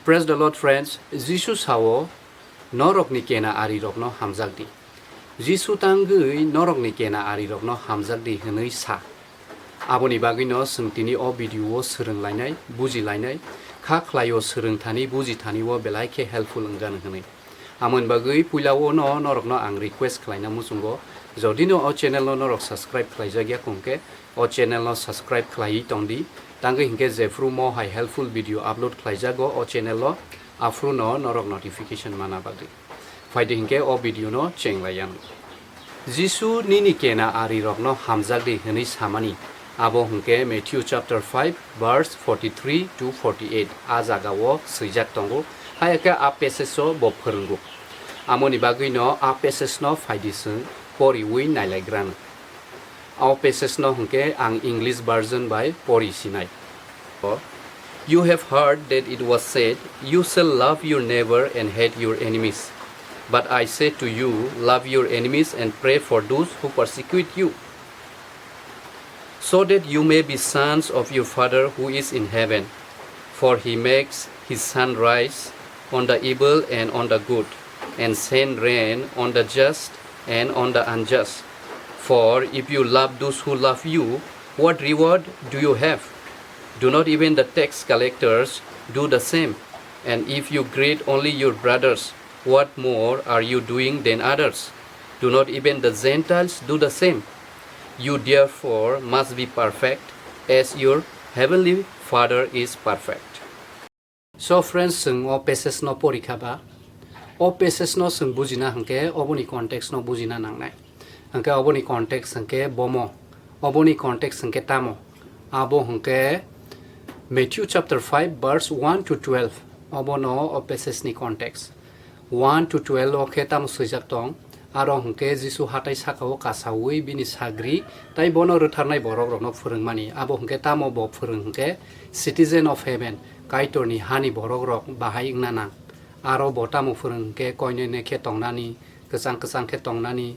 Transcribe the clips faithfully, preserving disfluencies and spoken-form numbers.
Praise the Lord, friends. Jisu sao, "Norokni kena arirokno hamjak di." Jisu tangwi norokni kena arirokno hamjak di hwnwi sa. Aboni bagwino chwng tini o video o swrwng lainai, buji lainai, kha khlaio swrwng thani, buji thani o belai khe helpful wngjano hwnwi. Amoni bagwi puilao no norokno ang request khlaina muchungo, jodi no o channel no norok subscribe khlaijak ya kong khe, o channel no subscribe khlaiwi tong di, tangwi hinkhe jephru mo hai helpful video upload khlaijago o channel o, aphuru no norok notification mana bagwi. Phaidi hinkhe o video no cheng lai yang. Jisu nini kena arirokno hamjak di hwnwi samani, abo hinkhe Matthew chapter five verse forty-three to forty-eight a jagao swijak tongo, hai khe a passage o bo phwrwngo. Amoni bagwino a passage no phaidi chwng poriwi nailaigrano. O passage no hinkhe ang English version bai pori sinai. You have heard that it was said, "You shall love your neighbor and hate your enemies." But I say to you, love your enemies and pray for those who persecute you, so that you may be sons of your Father who is in heaven. For he makes his sun rise on the evil and on the good, and send rain on the just and on the unjust. For if you love those who love you, what reward do you have? Do not even the tax collectors do the same? And if you greet only your brothers, what more are you doing than others? Do not even the Gentiles do the same? You therefore must be perfect, as your heavenly Father is perfect. So friends, chwng o passage no porikha ba, o passage no chwng bujina hwnkhe oboni context no bujina nangnai. Hwnkhe oboni context hwnkhe bomo, oboni context hwnkhe tamo? Abo hwnkhe Matthew chapter five verse one to twelve, obono o passage ni context. One to twelve o khe tamo swijak tong? Aro hwnkhe Jisu hatai sakao kasaui bini sagri tai bono rwtharnai borokrokno phwrwngmani. Abo hwnkhe tamo bo phwrwng hwnkhe, citizen of heaven, Kaitorni hani borokrok bahai wngna nang. Aro bo tamo phwrwng hwnkhe, koinene khe tongnani, kwchang kwchang khe tongnani,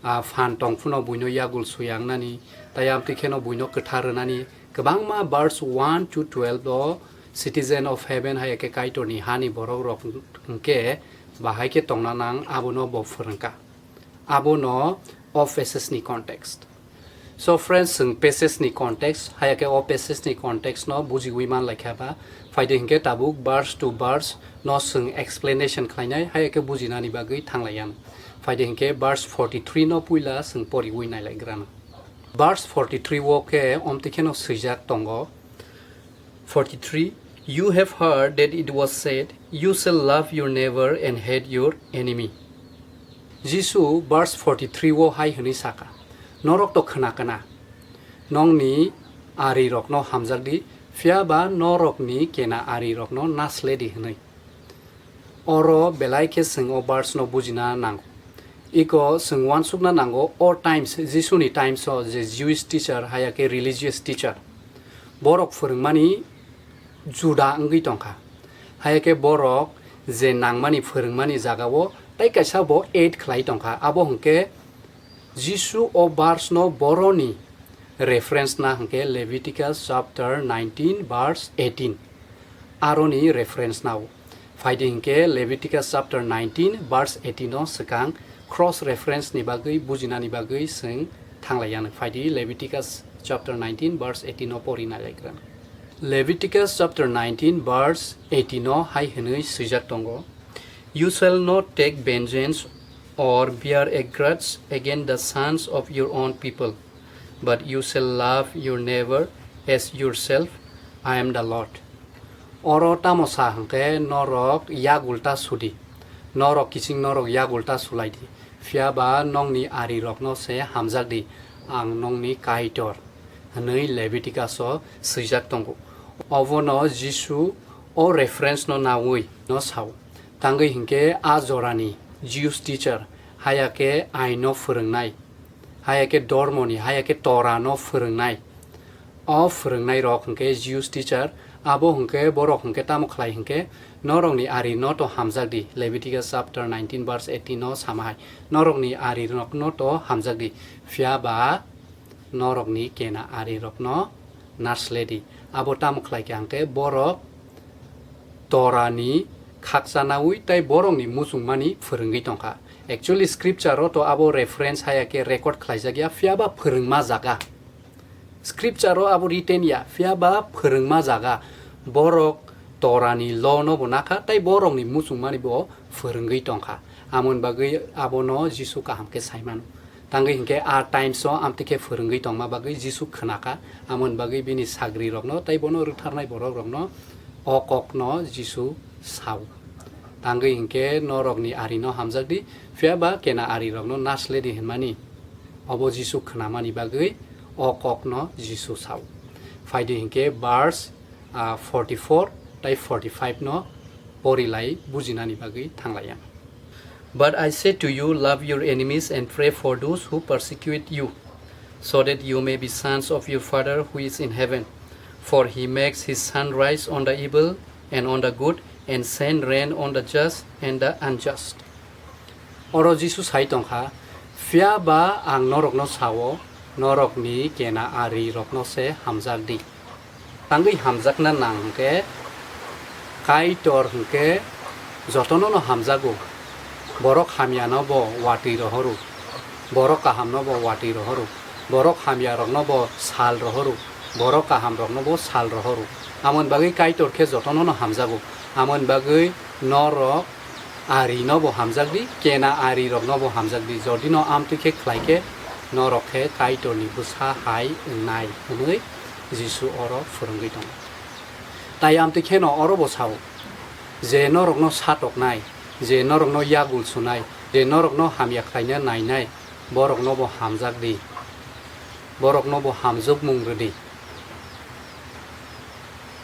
a phan tong phano buino yagul suyangnani, tai amtwi kheno buino kwthar rwnani. Kwbangma verse one to twelve o citizen of heaven hai khe Kaitorni hani borokrok hwnkhe bahai khe tongna nang, abono bo phwrwngkha. Abono o passage ni context. So friends, chwng passage ni context, hai khe o passage ni context no bujiwi man laikha ba, phaidi hwnkhe tabuk verse to verse no chwng explanation khlainai, hai khe bujinani bagwi thanglaiya. Phaidi hwnkhe verse forty-three no puila chwng poriwi nailaigrana. Verse forty-three o khe omtwi kheno swijak tongo, forty-three, "You have heard that it was said, 'You shall love your neighbor and hate your enemy.'" Jisu verse forty-three o hai hwnwi saka, "Norok to khna kana, 'Nongni arirokno hamjak di, phiya ba norokni kena arirokno nasle di,' hwnwi." Oro belai khe chwng o verse no bujina nango. Iko chwng uansukna nango, o times, Jisuni times o je Jewish teacher, haya khe religious teacher, borok phwrwngmani juda wngwi tongkha. Haya khe borok je nangmani phwrwngmani jagao tai kaisa bo add khlai tongkha. Abo hwnkhe Jisu o verse no boroni reference na hwnkhe Leviticus chapter nineteen verse eighteen. Aroni reference nao. Phaidi hwnkhe Leviticus chapter nineteen verse eighteen o swkang cross reference ni bagwi bujinani bagwi chwng thanglaiya. Phaidi Leviticus chapter nineteen verse eighteen o pori nailaigrana. Leviticus chapter nineteen verse eighteen o hai hwnwi swijak tongo, "You shall not take vengeance or bear a grudge against the sons of your own people, but you shall love your neighbor as yourself. I am the Lord." Oro tamo sa hwnkhe, "Norok yak ulta sudi, norok kiching norok yak ulta sulai di, phiya ba nongni arirokno se hamjak di, ang nongni Kaitor," hwnwi Leviticus o swijak tongo. Obono Jisu o reference no naui no sao. Tangwi hinkhe a jorani Jews teacher, haya khe aino phwrwngnai, haya khe dormoni, haya khe Torah no phwrwngnai, o phwrwngnai rok hinkhe Jews teacher, abo hinkhe borok hinkhe tamo khlai hinkhe, "Norokni ari no to hamjak di," Leviticus chapter nineteen verse eighteen no sama hai, "Norokni ari rok no to hamjak di, phiya ba norokni kena ari rok no nasle di." Abo tamo khlai khe hwnkhe borok Torani khakchanaui tei borokni muchungmani phwrwngwi tongkha. Actually, scripture-o to abo reference haya khe record khlaijak ya, phiya ba phwrwngma jaga. Scripture-o abo written ya, phiya ba phwrwngma jaga. Borok Torani law-no bo nakha, tei borokni muchungmani bo phwrwngwi tongkha. Amoni bagwi abono Jisu kaham khe sai mano. Tangwi hinkhe a times-o amtwi khe phwrwngwi tongma bagwi Jisu khwnakha. Amoni bagwi bini sagrirokno tei bono rwktharnai borokrokno o kokno Jisu sao. Tangwi hinkhe norokni arino hamjakdi, phiya ba kena arirokno nasle di hwnmani. Obo Jisu khwnamani bagwi o kokno Jisu sao. Phaidi hinkhe verse, ah, forty-four tei forty-five no porilai bujinani bagwi thanglaiya. But I say to you, love your enemies and pray for those who persecute you, so that you may be sons of your Father who is in heaven. For he makes his sun rise on the evil and on the good, and send rain on the just and the unjust. Oro Jisu sai tongkha, phiya ba ang norokno sao, norokni kena arirokno se hamjak di. Tangwi hamjakna nang hwnkhe, Kaitor hwnkhe jotono no hamjago. Borok hamyano bo watwi rohoro, borok kahamno bo watwi rohoro, borok hamyarokno bo sal rohoro, borok kahamrokno bo sal rohoro. Amoni bagwi Kaitor khe jotono no hamjago. Amoni bagwi norok arino bo hamjak di, kena arirokno bo hamjak di. Jodi no amtwi khe khlai khe, norok khe Kaitorni bwsa hai wngnai, hwnwi Jisu oro phwrwngwi tongo. Tai amtwi kheno oro bo sao, je norokno satoknai, je norokno yagul sunai, je norokno hamya khlaina nainai, borokno bo hamjak di, borokno bo hamjwkmung rw di.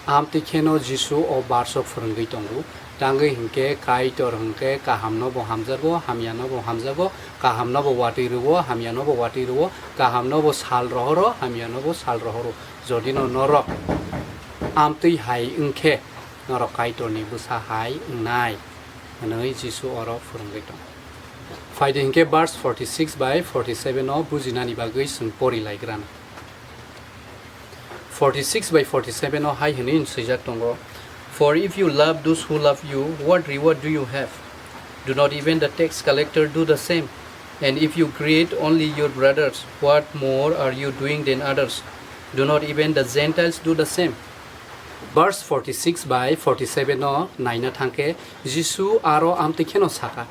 Amtwi kheno Jisu o verse-o phwrwngwi tongo. Tangwi hinkhe Kaitor hinkhe kahamno bo hamjago, hamyano bo hamjago, kahamno bo watwi rwo, hamyano bo watwi rwo, kahamno bo sal rohoro, hamyano bo sal rohoro. Jodi no norok amtwi hai wngkhe, norok Kaitorni bwsa hai wngnai, hwnwi Jisu oro phwrwngwi tongo. Phaidi hinkhe verse forty-six bai forty-seven o bujinani bagwi chwng pori laigrana. Forty-six bai forty-seven o hai hwnwi swijak tongo, "For if you love those who love you, what reward do you have? Do not even the tax collector do the same? And if you greet only your brothers, what more are you doing than others? Do not even the Gentiles do the same?" Verse forty-six bai forty-seven o naina thangkhe Jisu aro amtwi kheno saka,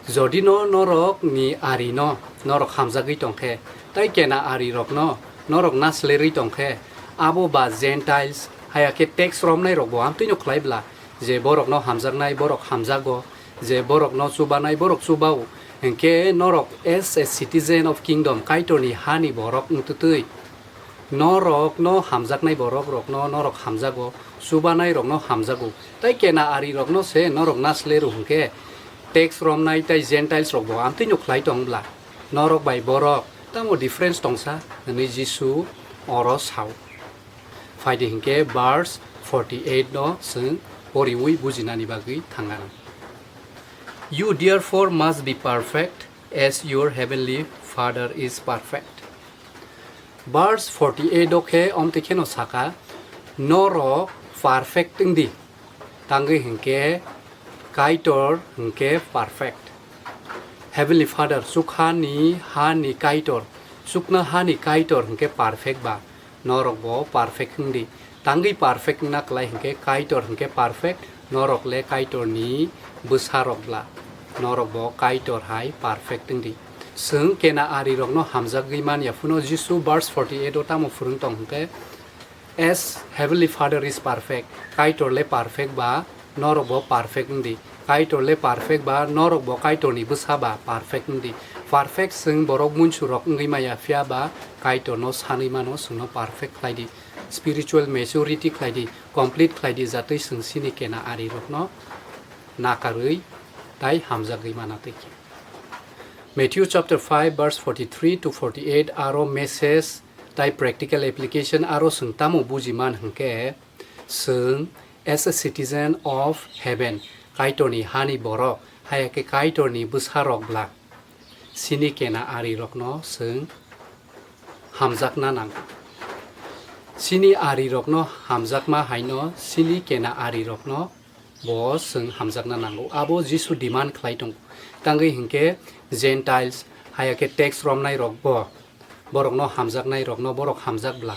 "Jodi no norok ni ari no norok hamjagwi tongkhe, tai kena ari rok no norok naslerwi tongkhe, abo ba Gentiles, haya khe tax romnai rok bo amtwi no khlai bla, je borok no hamjaknai borok hamjago, je borok no chubanai borok chubao, hinkhe norok as a citizen of kingdom, Kaitor ni ha ni borok wngtwtwi, norok no hamjaknai borok rok no norok hamjago, chubanai rok no hamjago, tai kena ari rok no se norok nasle rw hinkhe, tax romnai tai Gentiles rok bo amtwi no khlai tong bla, norok bai borok tamo difference tongsa?" hwnwi Jisu oro sao. Phaidi hinkhe verse forty-eight no chwng poriwi bujinani bagwi thangna. "You therefore must be perfect as your heavenly Father is perfect." Verse forty-eight o khe omtwi kheno saka, "Norok perfect wng di, tangwi hinkhe Kaitor hinkhe perfect." Heavenly Father, chukha ni ha ni Kaitor, chukna ha ni Kaitor hinkhe perfect ba, norok bo perfect wng di. Tangwi perfect wngna klai hinkhe Kaitor hinkhe perfect, norok le Kaitor ni bwsa rok bla, norok bo Kaitor hai perfect wng di. Chwng kena ari rok no hamjagwi man ya phano Jisu verse forty-eight o tamo phwrwng tong hinkhe, "As Heavenly Father is perfect," Kaitor le perfect ba, norok bo perfect wng di. Kaitor le perfect ba, norok bo Kaitor ni bwsa ba perfect wng di. Perfect chwng borok munsu rok wngwi maya, phiya ba Kaitor no sanwi mano, chwng no perfect khlai di. Spiritual maturity khlai di, complete khlai di, jatwi chwng chini kena ari rok no nakarwi tai hamjagwi mana twi khe. Matthew chapter five verse forty-three to forty-eight aro message tai practical application aro chwng tamo buji man hinkhe, chwng as a citizen of heaven, Kaitor ni ha ni borok, haya khe Kaitor ni bwsa rok bla, chini kena ari rok no chwng hamjakna nang. Chini arirokno hamjakma haino chini kena arirokno bo chwng hamjakna nango. Abo Jisu demand khlai tongo. Tangwi hinkhe Gentiles, haya khe tax romnai rokbo borokno hamjaknai rokno borok hamjak bla,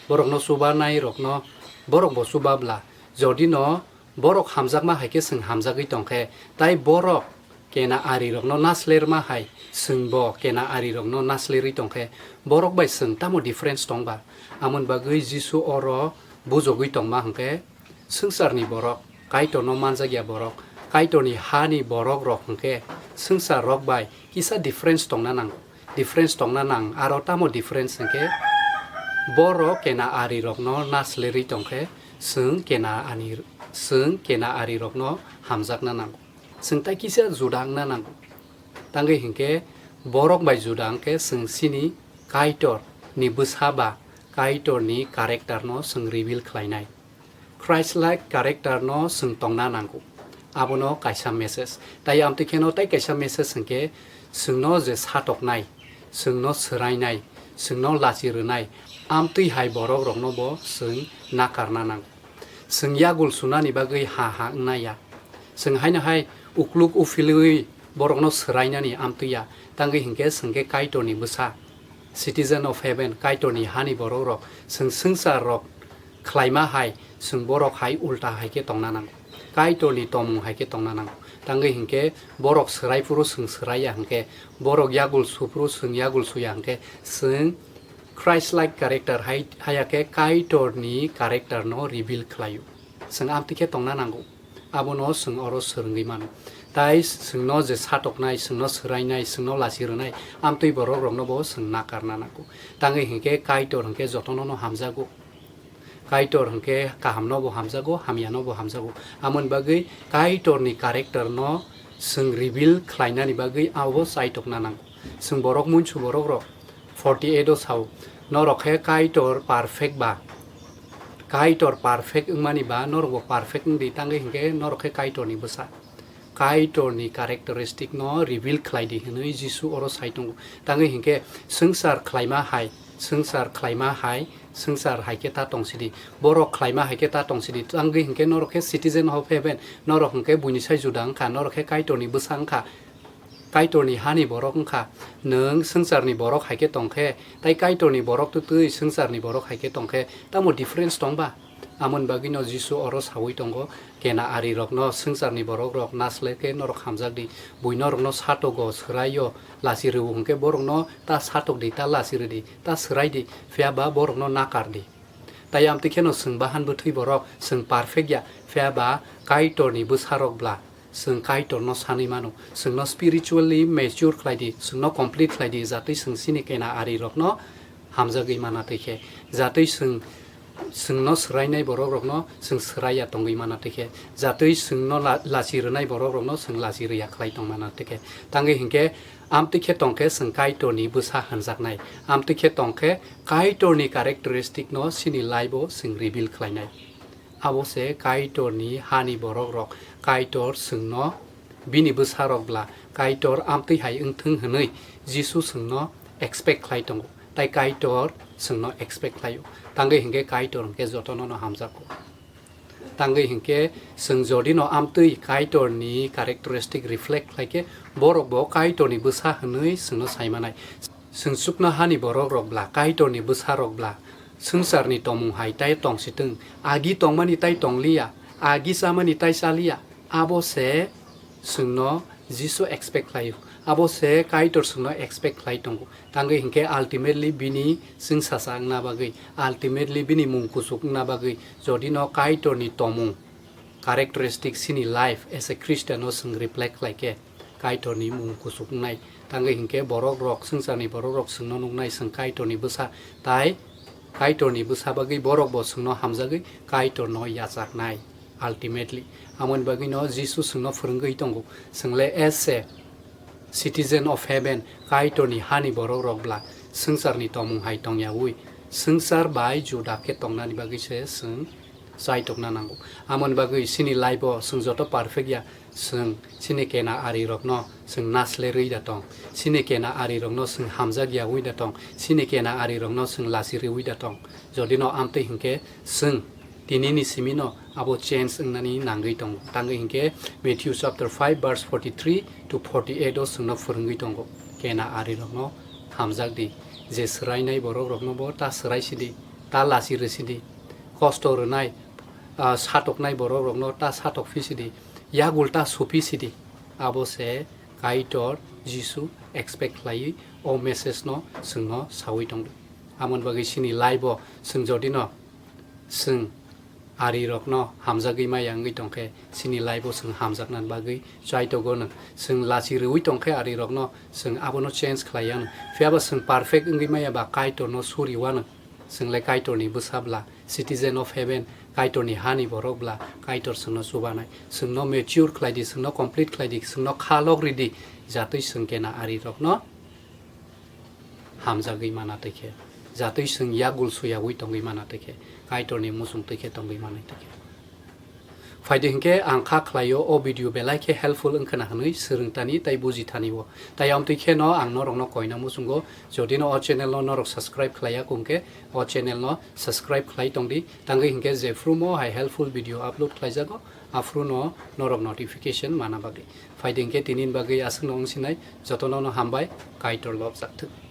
borokno chubanai rokno borok bo chuba bla, jodi no borok hamjakma hai khe chwng hamjagwi tong khe, tai borok kena arirokno naslerma hai chwngbo kena arirokno naslerwi tong khe, borok bai chwng tamo difference tong ba? Amoni bagwi Jisu oro bujogwi tongma hwnkhe, swngcharni borok, Kaitorno manjakya borok, Kaitorni hani borokrok hwnkhe swngchar rok bai kisa difference tongna nango. Difference tongna nang, aro tamo difference hwnkhe, borok kena arirokno naslerwi tongkhe, chwng kena ani, chwng kena arirokno hamjakna nango. Chwng tai kisa juda wngna nango. Tangwi hinkhe borok bai juda wngkhe chwng chini Kaitor ni bwsa ba Kaitor ni character no chwng reveal khlainai. Christ-like character no chwng tongna nango. Abono kaisa message. Tai amtwi kheno tai kaisa message hwnkhe, chwngno je satoknai, chwngno swrainai, chwngno lachi rwnai, amtwi hai borok rokno bo chwng nakarna nango. Chwng yagul sunani bagwi ha ha wngna ya. Chwng haino hai ukluk uphilwi borokno swrainani amtwi ya. Tangwi hinkhe chwng khe Kaitorni bwsa, citizen of heaven, Kaitorni hani borok rok, chwng swngchar rok khlaima hai, chwng borok hai ulta hai khe tongna nango. Kaitorni tomung hai khe tongna nango. Tangwi hinkhe borok swrai phuru chwng swrai ya hinkhe, borok yagul su phuru chwng yagul su ya hinkhe, chwng Christ-like character hai, haya khe Kaitorni character no reveal khlaio. Chwng amtwi khe tongna nango. Abono chwng oro swrwngwi mano. Tai chwngno je satoknai, chwngno swrainai, chwngno lachi rwnai, amtwi borok rokno bo chwng nakarna nango. Tangwi hinkhe Kaitor hinkhe jotono no hamjago. Kaitor hinkhe kahamno bo hamjago, hamyano bo hamjago. Amoni bagwi Kaitorni character no chwng reveal khlainani bagwi abo chaitokna nango. Chwng borok munsu borok rok forty eight o sao, norok khe Kaitor perfect ba, Kaitor perfect wngmani ba norok bo perfect wng di, tangwi hinkhe norok khe Kaitorni bwsa. Kaitorni characteristic no reveal khlai di hwnwi Jisu oro sai tongo. Tangwi hinkhe swngchar khlaima hai, swngchar khlaima hai, swngchar hai khe ta tong sidi, borok khlaima hai khe ta tong sidi, tangwi hinkhe norok khe citizen of heaven, norok hinkhe buini sai juda wngkha, norok khe Kaitorni bwsa wngkha, Kaitorni hani borok wngkha. Nwng swngcharni borok hai khe tong khe, tai Kaitorni borok twtwi swngcharni borok hai khe tong khe, tamo difference tong ba? Amoni bagwino Jisu oro saui tongo, kena arirokno, swngcharni borokrok nasle khe norok hamjak di, buino norokno satogo, swraio, lachi rwo hwnkhe borokno ta satok di, ta lachi rw di, ta swrai di, phiya ba borokno nakar di. Tai amtwi kheno chwng bahan bwthwi borok, chwng perfect ya, phiya ba Kaitorni bwsarok bla. Chwng Kaitorno sanwi mano, chwngno spiritually mature khlai di, chwngno complete khlai di, jatwi chwng chini kena arirokno hamjagwi mana twi khe, jatwi chwng, chwngno swrainai borokrokno chwng swraiya tongwi mana twi khe, jatwi chwngno la-, lachi rwnai borokrokno chwng lachi rwya khlai tong mana twi khe. Tangwi hinkhe amtwi khe tong khe chwng Kaitorni bwsa hwnjaknai, amtwi khe tong khe Kaitorni characteristic no chini life o chwng reveal khlainai. Abo se Kaitorni hani borokrok, Kaitor chwngno bini bwsarok bla, Kaitor amtwi hai wngthwng hwnwi Jisu chwngno expect khlai tongo, tai Kaitor chwngno expect khlaio. Tangwi hinkhe Kaitor hinkhe jotono no hamjago. Tangwi hinkhe chwng jodi no amtwi Kaitorni characteristic reflect khlai khe, borok bo Kaitorni bwsa hwnwi chwngno sai manai. Chwng chuknohani borokrok bla, Kaitorni bwsarok bla, swngcharni tomung hai tai tong si twng, agi tongmani tai tong liya, agi chamani tai cha liya, abo se chwngno Jisu expect khlaio, abo se Kaitor chwngno expect khlai tongo. Tangwi hinkhe ultimately bini chwngsacha wngna bagwi, ultimately bini mung kuchuk wngna bagwi, jodi no Kaitorni tomung, characteristic chini life as a Christian o chwng reflect khlai khe, Kaitorni mung kuchuk wngnai. Tangwi hinkhe borokrok, swngcharni borokrok chwngno nuknai chwng Kaitorni bwsa, tai Kaitorni bwsa bagwi borok bo chwngno hamjagwi Kaitorno yachaknai ultimately. Amoni bagwino Jisu chwngno phwrwngwi tongo, chwngle as a citizen of heaven, Kaitorni hani borokrok bla, swngcharni tomung hai tongyaui, swngchar bai juda khe tongnani bagwi se chwng chaitokna nango. Amoni bagwi chini life-o chwng joto perfect ya, chwng chini kena arirokno chwng naslerwi da tong, chini kena arirokno chwng hamjak yaui da tong, chini kena arirokno chwng lachirwi da tong. Jodi no amtwi hinkhe chwng tinini simino abo change wngnani nangwi tongo. Tangwi hinkhe Matthew chapter five verse forty-three to forty-eight o chwngno phwrwngwi tongo, kena arirokno hamjak di, je swrainai borokrokno bo ta swrai sidi, ta lachi rwsidi, kosto rwnai, ah, satoknai borokrokno ta satok phi sidi, yagul ta supi sidi. Abo se Kaitor Jisu expect khlaiwi o message no chwngno saui tongdi. Amoni bagwi chini life-o chwng jodi no chwng arirokno hamjagwi maya wngwi tongkhe, chini life-o chwng hamjakna bagwi chaitogo no. Chwng lachi rwui tongkhe arirokno, chwng abono change khlai yano. Phiyaba chwng perfect wngwi maya ba Kaitorno suri wano. Chwng le Kaitorni bwsa bla, citizen of heaven, Kaitorni hani borok bla, Kaitor chwngno chubanai. Chwngno mature khlai di, chwngno complete khlai di, chwngno kha lok ridi, jatwi chwng kena arirokno hamjagwi mana twi khe, jatwi chwng yagul suyaui tongwi mana twi khe, Kaitorni muchung twi khe tongwi manai twi khe. Phaidi hinkhe ang kha khlaio o video belai khe helpful wngkhwna hwnwi swrwngtani tei bujithani o. Tai amtwi khe no ang norokno koina muchungo, jodi no o channel no norok subscribe khlaiya kung khe o channel no subscribe khlai tongdi, tangwi hinkhe jephru mo hai helpful video upload khlaijago, aphuru no norok notification mana bagwi. Phaidi hinkhe tini bagwi aswkno wngsinai, jotono no hambai, Kaitor lobjak thwk.